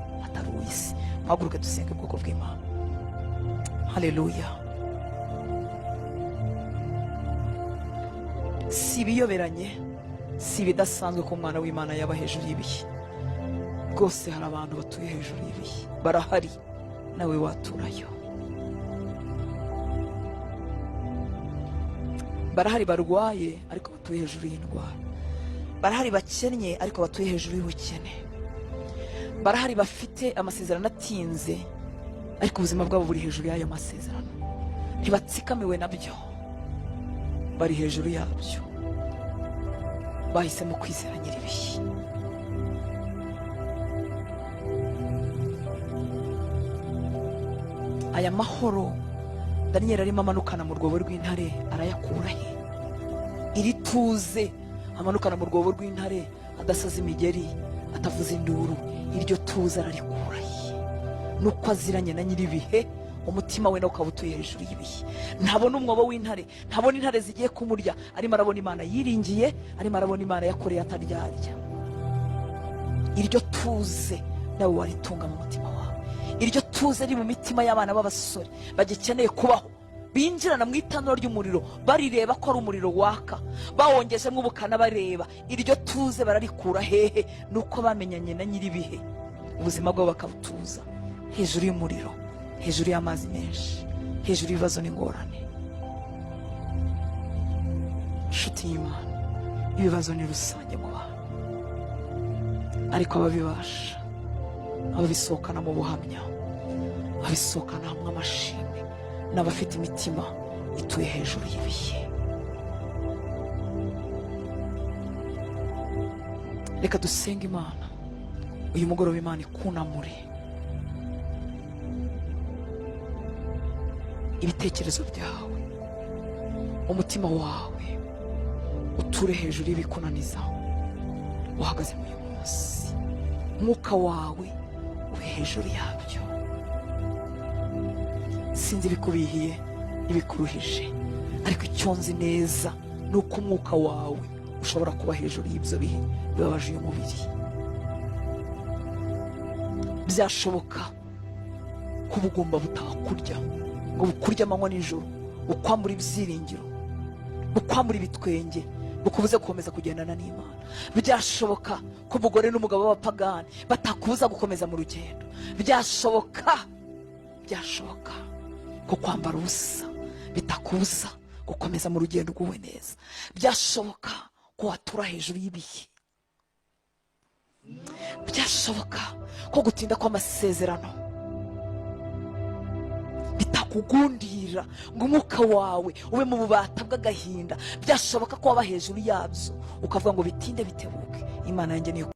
Atari uw'isi. Muhaguruke dusenge, ubwoko bw'Imana. Haleluya. Si ibiyoberanye, si ibidasanzwe ko umwana w'Imana yaba hejuru y'ibihe. Rwose hari abantu batuye hejuru y'ibihe, barahari, nawe waturayo. Barahari barwaye ariko batuye hejuru y'indwara, barahari bakennye ariko batuye hejuru y'ubukene, barahari bafite amasezerano atinze ariko ubuzima bwabo buri hejuru y'ayo masezerano, ntibatsikamiwe nabyo, bari hejuru yabyo, bahisemo kwizera nyir'ibihe. Aya mahoro Daniyeli arimo amanukana mu rwobo rw'intare arayakura he? Iri tuze amanukana mu rwobo rw'intare, adasaza imigeri, atavuza induru, iryo tuze ararikura he? Nuko aziranye na nyir'ibihe, umutima we nawe ukaba utuye hejuru y'ibihe. Ntabona umwobo w'intare, ntabona intare zigiye kumurya, arimo arabona Imana yiringiye, arimo arabona Imana yakoreye ataryarya. Iryo tuze nawe waritunga mu mutima wawe. Iryo tuze riri mu mitima y'abana b'abasore bagikeneye kubaho, binjirana mu itanura ry'umuriro barireba ko ari umuriro waka, bawongejemo ubukana bareba. Iryo tuze bararikura hehe? Nuko bamenyanye na nyir'ibihe, ubuzima bwabo bakabutuza hejuru y'umuriro, hejuru y'amazi menshi, hejuru y'ibibazo n'ingorane. Inshuti y'Imana, ibibazo ni rusange mu bantu, ariko ababibasha, ababisohokana mu buhamya, ababisohokana hamwe amashimwe, n'abafite imitima ituye hejuru y'ibihe. Reka dusenge Imana uyu mugoroba, Imana ikunamure ibitekerezo byawe, umutima wawe uture hejuru y'ibikunaniza uhagaze muri uyu munsi, umwuka wawe ube hejuru yabyo. Sinzi ibikubihiye n'ibikuruhije, ariko icyo nzi neza ni uko umwuka wawe ushobora kuba hejuru y'ibyo bihe bibabaje uyu mubiri. Byashoboka ko ubugumba butakurya ngo bukurye amanywa nijoro, bukwambura ibyiringiro, bukwambura ibitwenge, bukubuze gukomeza kugendana n'Imana. Byashoboka ko umugore n'umugabo b'abapagani batakubuza gukomeza mu rugendo. Byashoboka, byashoboka ko kwambara ubusa bitakubuza gukomeza mu rugendo uguwe neza. Byashoboka ko watura hejuru y'ibihe. Byashoboka ko gutinda kw'amasezerano bitakugundira ngo umwuka wawe ube mu bubata bw'agahinda. Byashoboka ko waba hejuru yabyo ukavuga ngo bitinde bitebuke, Imana yanjye niyo.